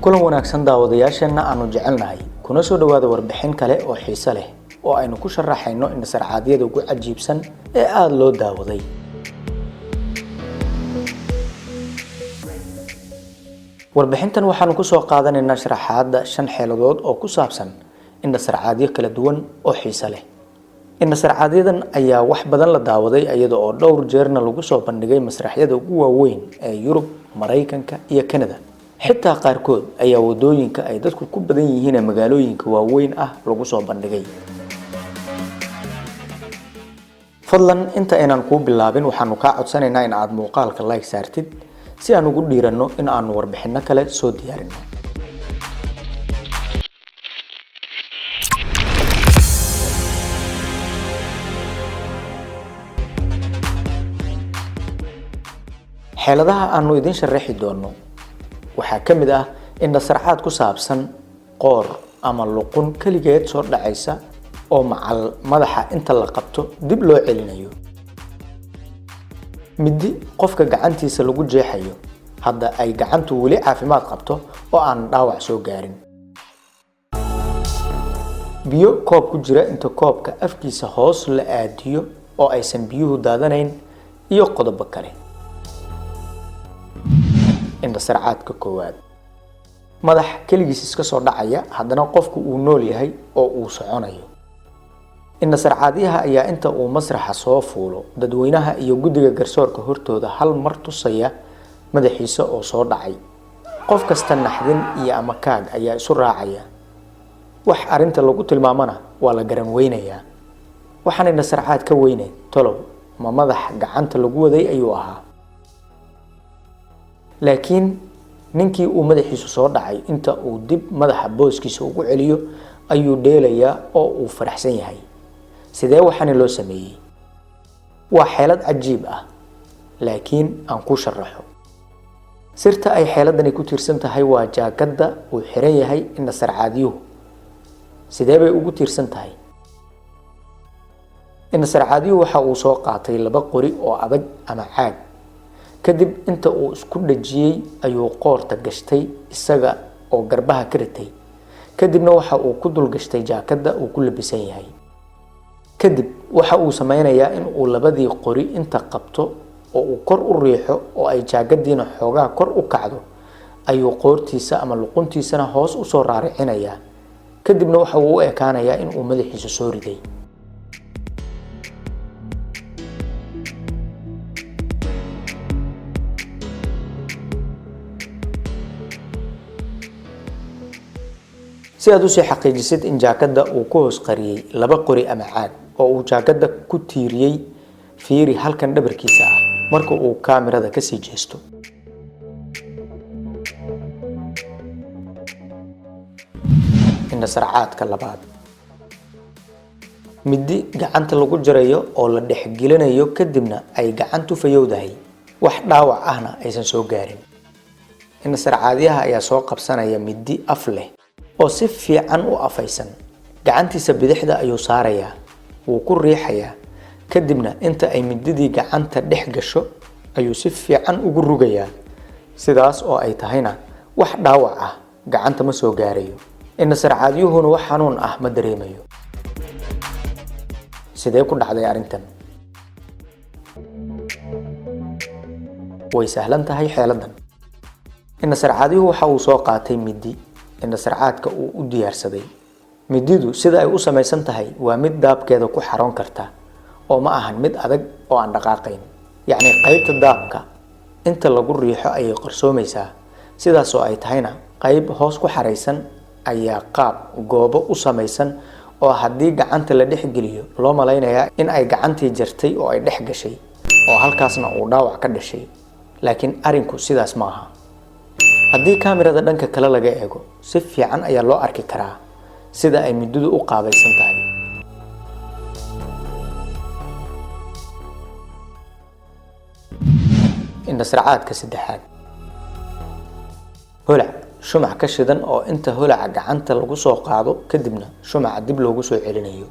Kulan wanaagsan daawadayaasheenna aanu jecelnahay, kuna soo dhawaada warbixin kale oo xiiso leh oo aynu ku sharaxayno indhasarcaadyada ugu cajiibsan ee aada loo daawaday. Warbixintan waxaanu kusoo qaadanaynaa sharaxaadda 5 xeeladood oo ku saabsan indhasarcaadyo kala duwan oo xiiso leh. Indhasarcaadyadan ayaa wax badan la daawaday, iyada oo dhowr jeerna lagu soo bandhigay masraxyada ugu waaweyn ee Yurub, Maraykanka iyo Canada. Xitaa qaarkood ayaa wadooyinka ay dadku ku badan yihiin ee magaalooyinka waaweyn ah lagu soo bandhigay. Fadlan, inta aynaan kuu bilaabin, waxaanu kaa codsanaynaa in aad muuqaalka like saartid si aan ugu dhiiranno in aanu warbixinno kale soo diyaarino. Xeeladaha aanu idin sharaxi doono waxaa ka mid ah indhasarcaad ku saabsan qoor ama luqun keligeed soo dhacaysa oo macal madaxa inta la qabto dib loo celinayo, midi qofka gacantiisa lagu jeexayo hadda ay gacantu weli caafimaad qabto oo aan dhaawac soo gaarin, biyo koob ku jira inta koobka afkiisa hoos la aadiyo oo aysan biyuhu daadanayn, iyo qodobo kale. Indhasarcaadka koowaad: madax keligiis iska soo dhacaya, haddana qofku uu nool yahay oo uu soconayo. Indhasarcaadyaha ayaa inta uu masraxa soo fuulo dadweynaha iyo guddiga garsoorka hortooda hal mar tusaya madaxiisa oo soo dhacay. Qof kasta naxdin iyo ama kaag ayaa isu raacaya, wax arrinta lagu tilmaamana waa la garan weynayaa. Waxaan indhasarcaad ka weyne, tolow ma madax gacanta lagu waday ayuu ahaa? Laakiin ninkii uu madaxiisu soo dhacay inta uu dib madaxa booskiisa ugu celiyo ayuu dheelayaa oo uu faraxsan yahay. Sidee waxaani loo sameeyey? Waa xeelad cajiib ah, laakiin aan ku sharaxo. Sirta ay xeeladani ku tiirsan tahay waa jaakadda uu xiran yahay indhasarcaadyuhu. Sidee bay ugu tiirsan tahay? Indhasarcaadyuhu waxa uu soo qaatay 2 qori oo adag ama caag. Kadib inta uu isku dhajiyey ayuu qoorta gashtay isaga oo garbaha ka ritay. Kadibna waxa uu ku dul gashtay jaakadda uu ku labisan yahay. Kadib waxa uu sameynayaa in uu labadii qori inta qabto oo uu kor u riixo oo ay jaakadiina xoogaa kor u kacdo, ayuu qoortiisa ama luquntiisana hoos u soo raaricinayaa. Kadibna waxa uu u ekaanayaa in uu madaxiisa soo riday. Si aad usii xaqiijisid in jaakadda uu ku hoos qariyey 2 qori ama caag oo uu jaakadda ku tiiriyey, fiiri halkan dhabarkiisa ah marka uu kaamirada kasii jeesto. Indhasarcaadka labaad: midi gacanta lagu jarayo oo la dhexgelinayo, kadibna ay gacantu fayowdahay, wax dhaawac ahna aysan soo gaarin. Indhasarcaadyaha ayaa soo qabsanaya midi af leh oo si fiican u afaysan. Gacantiisa bidixda ayuu saarayaa, wuu ku riixayaa, kadibna inta ay mididii gacanta dhex gasho ayuu si fiican ugu rugayaa. Sidaas oo ay tahayna wax dhaawac ah gacanta ma soo gaarayo, indhasarcaadyuhuna wax xanuun ah ma dareemayo. Sidee ku dhacday arrintan? Way sahlan tahay xeeladan. Indhasarcaadyuhu waxa uu soo qaatay midi indhasarcaadka uu u diyaarsaday. Mididu sida ay u samaysan tahay waa mid daabkeeda ku xaroon karta oo ma ahan mid adag oo aan dhaqaaqayn. Yacni qaybta daabka inta lagu riixo ayay qarsoomaysaa. Sidaas oo ay tahayna qayb hoos ku xaraysan ayaa qaab goobo u samaysan oo haddii gacanta la dhex geliyo loo malaynayaa in ay gacantii jartay oo ay dhex gashay oo halkaasna uu dhaawac ka dhashay. Laakiin arinku sidaas ma aha. Haddii kaamirada dhanka kale laga eego, si fiican ayaa loo arki karaa sida ay mididu u qaabaysan tahay. Indhasarcaadka saddexaad: holac shumac ka shidan oo inta holaca gacanta lagu soo qaado kadibna shumaca dib loogu soo celinayo.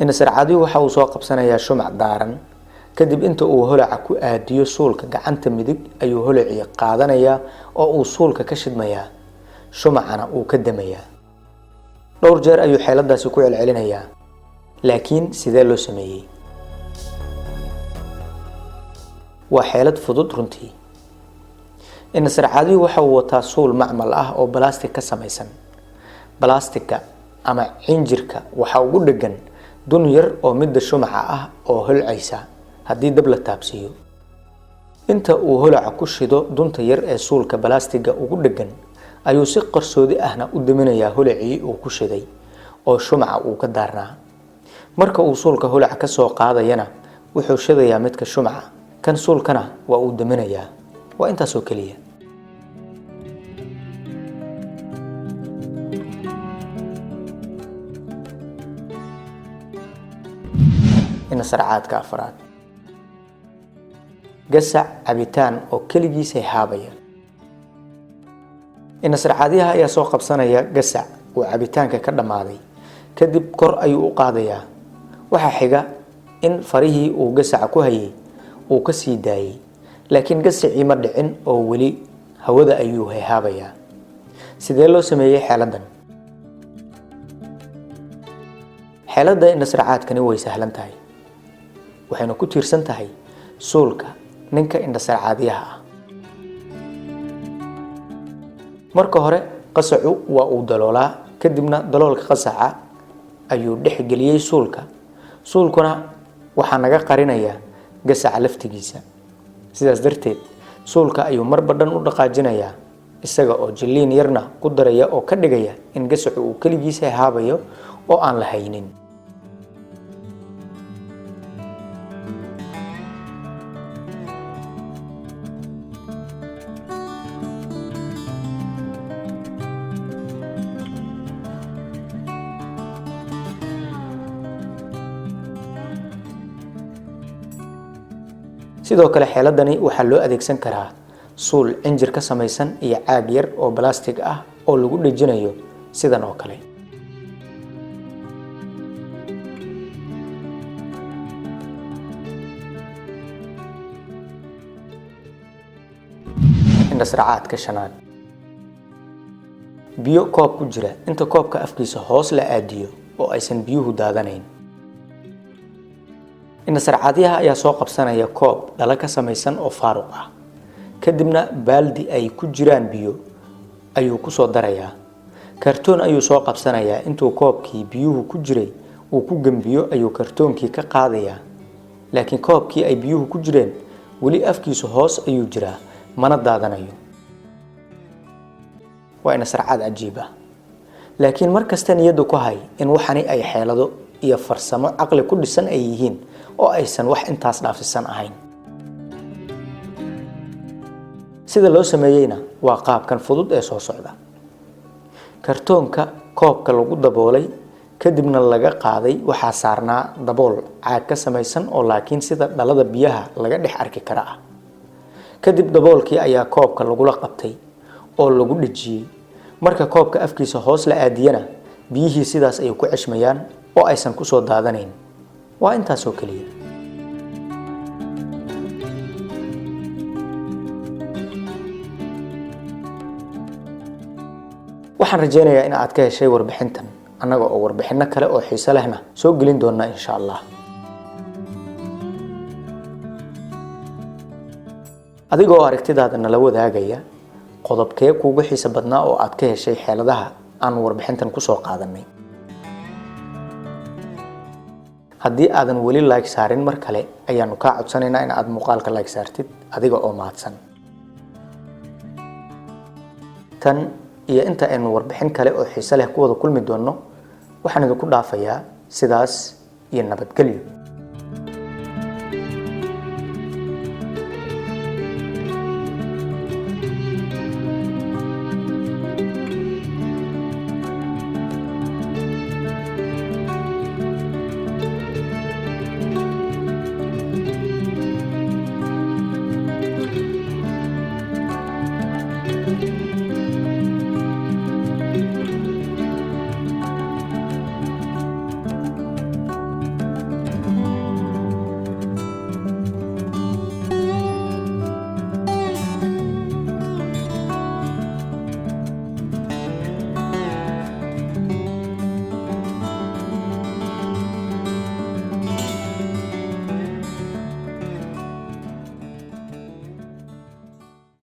Indhasarcaadyuhu waxa uu soo qabsanayaa shumac daaran. Kadib inta uu holaca ku aadiyo suulka gacanta midig ayuu holacii qaadanayaa oo uu suulka ka shidmayaa. Shumacana uu ka damayaa. Dhowr jeer ayuu xeeladaasi ku celcelinayaa. Laakiin sidee loo sameeyey? Waa xeelad fudud runtii. Indhasarcaadihii waxa uu wataa suul macmal ah oo balastig ka samaysan. Balastigga ama cinjirka waxaa ugu dheggan dun yar oo midda shumaca ah oo holcaysa haddii dab la taabsiiyo. Inta uu holaca ku shido dunta yar ee suulka balastigga ugu dheggan, ayuu si qarsoodi ahna u daminayaa holacii uu ku shiday oo shumaca uu ka daarnaa. Marka uu suulka holaca ka soo qaadayana, wuxuu shidayaa midka shumaca, kan suulkana waa uu daminayaa. Waa intaasoo keliya. Indhasarcaadka afraad: gasac cabitaan oo keligiis haabaya. Indhasarcaadyaha ayaa soo qabsanaya gasac uu cabitaanka ka dhammaaday, kadib kor ayuu u qaadayaa. Waxaa xiga in farihii uu gasaca ku hayay uu ka sii daayay, laakiin gasacii ma dhicin oo weli hawada ayuu hehaabayaa. Sidee loo sameeyey xeeladan? Xeeladda indhasarcaadkani way sahlan tahay, waxayna ku tiirsan tahay suulka ninka indhasarcaadyaha ah. Marka hore qasacu waa uu daloolaa, kadibna daloolka qasaca ayuu dhex geliyey suulka. Suulkuna waxaa naga qarinaya gasaca laftigiisa. Sidaas darteed suulka ayuu marba dhan u dhaqaajinayaa, isaga oo jilliin yarna ku daraya oo ka dhigaya in gasacu uu keligiisa haabayo oo aan la haynin. Sidoo kale xeeladani waxaa loo adeegsan karaa suul cinjir ka samaysan iyo caag yar oo balastig ah oo lagu dhejinayo sidan oo kale. Indhasarcaadka shanaad: biyo koob ku jira inta koobka afkiisa hoos la aadiyo oo aysan biyuhu daadanayn. Indhasarcaadyaha ayaa soo qabsanaya koob dhalo ka samaysan oo faaruq ah, kadibna baaldi ay ku jiraan biyo ayuu ku soo darayaa. Kartoon ayuu soo qabsanayaa, intuu koobkii biyuhu ku jiray uu ku gembiyo ayuu kartoonkii ka qaadayaa, laakiin koobkii ay biyuhu ku jireen weli afkiisu hoos ayuu jiraa, mana daadanayo. Waa indhasarcaad cajiib ah, laakiin mar kasta niyadda ku hay in waxani ay xeelado iyo farsamo caqli ku dhisan ay yihiin oo aysan wax intaas dhaafisan ahayn. Sida loo sameeyeyna waa qaabkan fudud ee soo socda. Kartoonka koobka lagu daboolay kadibna laga qaaday waxaa saarnaa dabool caag ka samaysan oo laakiin sida dhalada biyaha laga dhex arki kara ah. Kadib daboolkii ayaa koobka lagula qabtay oo lagu dhejiyey. Marka koobka afkiisa hoos la aadiyana, biyihii sidaas ayay ku ceshmayaan oo aysan kusoo daadanayn. Waa intaasoo keliya. Waxaan rajaynayaa in aad ka heshay warbixintan, annaga oo warbixinno kale oo xiiso lehna soo gelin doona insha Allah. Adiga oo aragtidaada nala wadaagaya, qodobkee kuugu xiiso badnaa oo aad ka heshay xeeladaha aan warbixintan kusoo qaadanay? Haddii aadan weli like saarin, mar kale ayaanu kaa codsanaynaa in aad muuqaalka like saartid, adiga oo mahadsan. Tan iyo inta aynu warbixin kale oo xiiso leh ku wada kulmi doonno, waxaan idinku dhaafayaa sidaas iyo nabadgelyo.